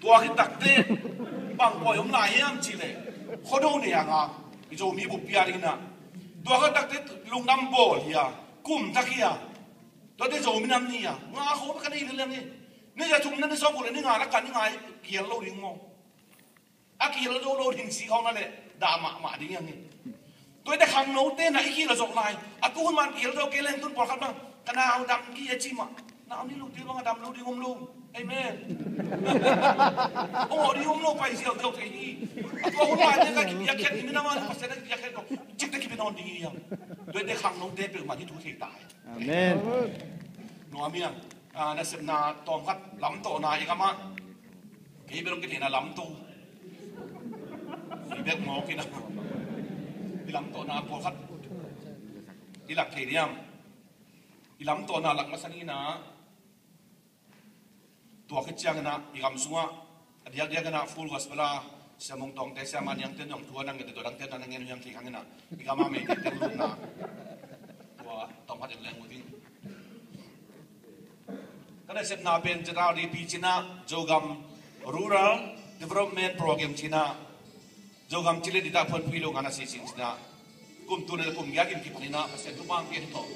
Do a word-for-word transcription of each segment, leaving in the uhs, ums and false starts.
Tua khit takteh bang pawi om lai hiam cih leh, Khuado nei a ngak i Zomi buppi a ding in ah, tua khit takteh lungdam bawl hi a, kum thak hi a, tuate Zomi Nam Ni a ngak khawng bek ka nei lel hi. Ni za thum na ni sawm kul ni nga na kan ni nga i kial lo ding maw? A kial zo lo ding si khawng na leh dah mahmah ding hi hang hi. Tua hi teh khangnote na i kial zawh lai. A tu hun man kial zo kei leng tun pawlkhat bang ka nau dam kei a ci mah. Nau ni lo, tua bang a dam lo ding om lo. Amen. Ong aw ding om lo, pai ziauziau thei hi. A tua hun man teh ka kipiak khiat, i minam a Pasian a kipiak khiat ko, cik teh kipi nawn ding hi hang. Tua hi teh khangnote peuhmah i thu thei ta hi. Amen. Nuam hi hang. Ah, nasepna tawmkhat, lamtohna i gam ah. Kei bel hong kitheihna lamto. I bek mawk in ah, i lamtohna pawlkhat i lak thei diam? I lamtohna lak masa ni in ah, tua khit ciangin ah i gam sungah a diakdiak in ah Full Gospel a Sia Mung Tawngte, Sia Ma Niangte in zong thu a na ngen, tua dangte na ngen uh hiam thei hang in ah, i gam a Meiteite lutna, tua tawmkhat in leng uh ding. Ka nasepna pen Z R D P ci in ah, Zogam Rural Development Program ci in ah, Zogam cih leh Dita Phuanphui lo nga na si cin ci in ah, kum tul le kum giat kim kipan in ah Pasian thupha hong pia hi tawh,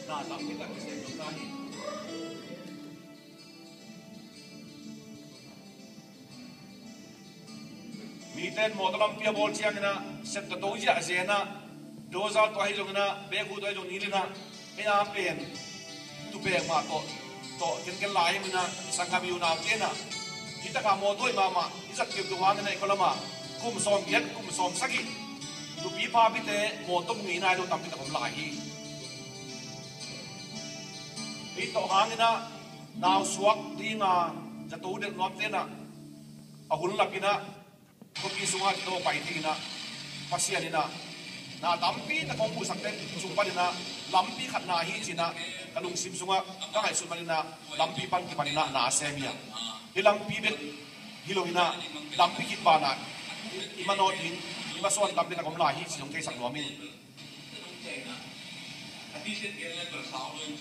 na tam kei tak Pasian thupha hi. Mite in mawtaw lampi a bawl ciangin ah, sep ka to ziahziah in ah, dozal tua hi zongin ah, bekhu tua hi zong nil in ah, ei a pen tupek mah tawh, tawh kenken lai hi in ah, sanggam i unaute in ah, hi takah mawtaw hi mahmah, i zat keu keu hangin ah, i khualam ah kum sawm giat, kum sawm sagih nupi papite mawtaw mu ngei nai lo tampi tak om lai hi. Hih tawh hangin ah, nau suak ding a zato delh nuamte in ah, a hun lap in ah, khuapi sungah zato pai ding in ah, Pasian in ah, na tampi tak hong muhsakte sung panin ah, lampi khat na hi ci in ah, ka lungsim sungah ka ngaihsut manin ah, lampi pan kipanin ah na sem hi a. Hih lampi bek hi lo in ah, lampi khit banah i manawh ding, i masuan tampi tak om lai hi ci hong theisak nuam ing.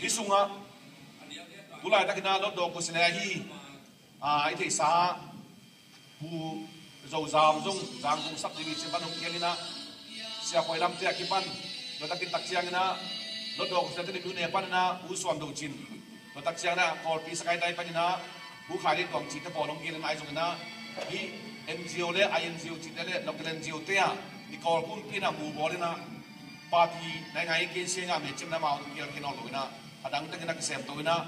Hih sungah tu laitakin ah Lotdaw Kusile ahi, ah, i theihsa Pu Zo Zam zong Zangkong Subdivision pan hong kial in ah, Sia Khuai Lamte a kipan, tua takin tak ciangin ah Lotdaw Kusile te lim nu ne panin ah U Suan Do Cin, tua tak ciangin ah Kawlpi Sakaitai panin ah Pu Khai Lian Tuang cihte pawl hong kial in ah, ahi zongin ah hih N G O le I N G O cihte le local N G O te ah i Kawl kumpi in ah mu bawl in ah, party nai ngai kei sia ngah meh cimna mau kial kei nawn lo in ah, a dang takin a kisem to in ah,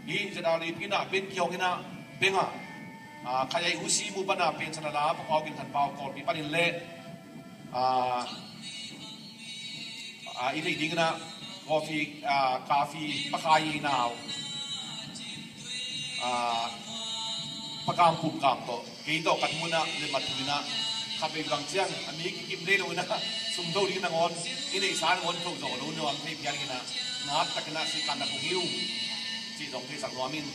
hih Z R D P in ah beng kihong in ah, beng ah, ah, Khayai Husi mu pan ah pension a la Pu Pau Gin Khan Pau Kawlpi panin le, ah, ah, i theih ding in ah coffee, ah, coffee pakha i nau, ah, pakam pumkam tawh kei tawh kan mun ah le mat thu in ah, khat vei bang ciang a mi kikim nei lo in ah, sum tho ding nangawn, i neihsa nangawn tho zawh lo nuam thei phial in ah, ngat takin ah si kan na kong hi uh cih zong theisak nuam in.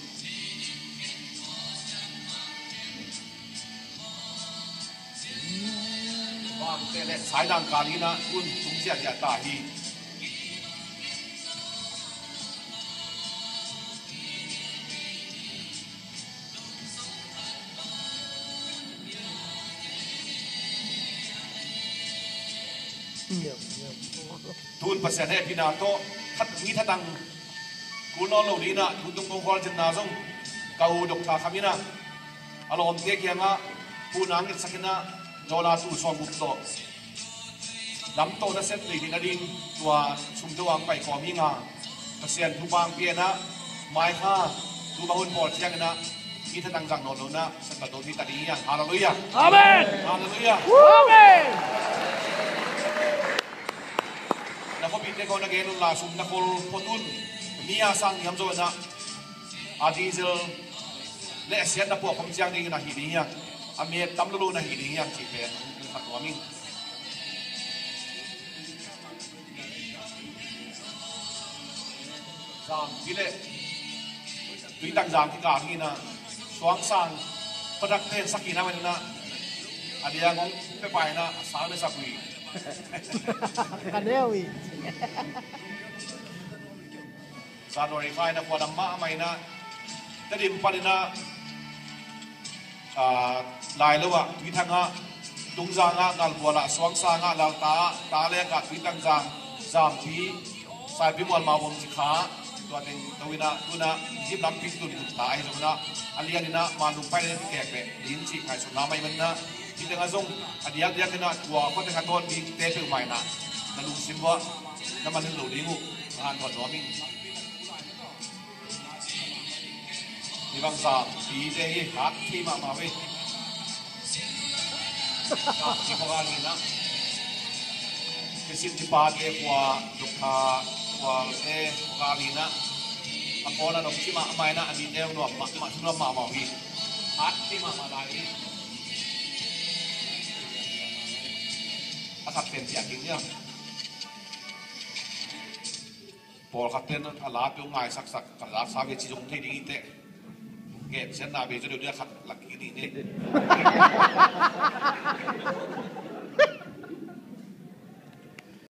Vangte le saidang kal in ah un tung ziahziah ta hi. Tun Pasian hehpihna tawh khat mi thatang kul nawn lo ding in ah, tutung kong khualzinna zong ka u Doctor Kham in ah, a lawmte kiangah puhna ngetsak in ah, dollar tul sawm guk tawh lamtoh nasep nei ding a ding, tua sum tawh ang pai kawm hi nga. Pasian thupha ang pia in ah, mai kha tu bang hun pawl ciangin ah, mi thatang zang nawn lo in ah, Santo Tony ta ding hi hang. Halleluiah. Amen. Halleluiah. Amen. Na khuapite ko na gen un la, sum na khol phot un. Mi a sang hiam zo in ah, a diesel le a siatna puak khom ciang ding in ah hi ding hi hang. A met tam lo lo in ah hi ding hi hang cih pen khat nuam ing. Zam hi leh tuitang zam kikal hi in ah, suangsang padak ten sak hi na man in ah, a diang hong pia pai in ah, a sang le sak ui. Ka neu ui. January kha in ah khuadam mahmah in ah, Tedim pan in ah, Lailo ah, Tuithang ah, Tungzang ah, Ngalbual ah, Suangsa ah, Lalta ah, Talek ah, Tuitangzang, Zampi, Saipimual, Mawbawm, Cikha, tua teng to in ah, tu in ah Egypt lam ping tun ta ahi zong in ah, a lian in ah Manlung pai le kek beh ding cih ngaihsutna mah ahih manin ah, hih teng ah zong a diakdiak in ah tua khua teng a tawn dingte peuhmah in ah na lungsim uah na man lo ding uh na hanthawn nuam ing. Hih bang Zampi te hi hat thei mahmah uh hi. Zampi khuagal hi in ah, Christian Tipa te khua, Dr. Khual te khuagal hi in ah, a pawl a nop ci mahmah in ah, a nite nuam mahmah, nuam mahmah uh hi. Hat thei mahmah lai hi. A khat pen ciah kik ni a. Pawlkhat ten a la peuh ngaisaksak, ka la sa ve ci zong thei ding hi teh. Gen siatna ve zaw deuh deuh a khat lak kik ding hi.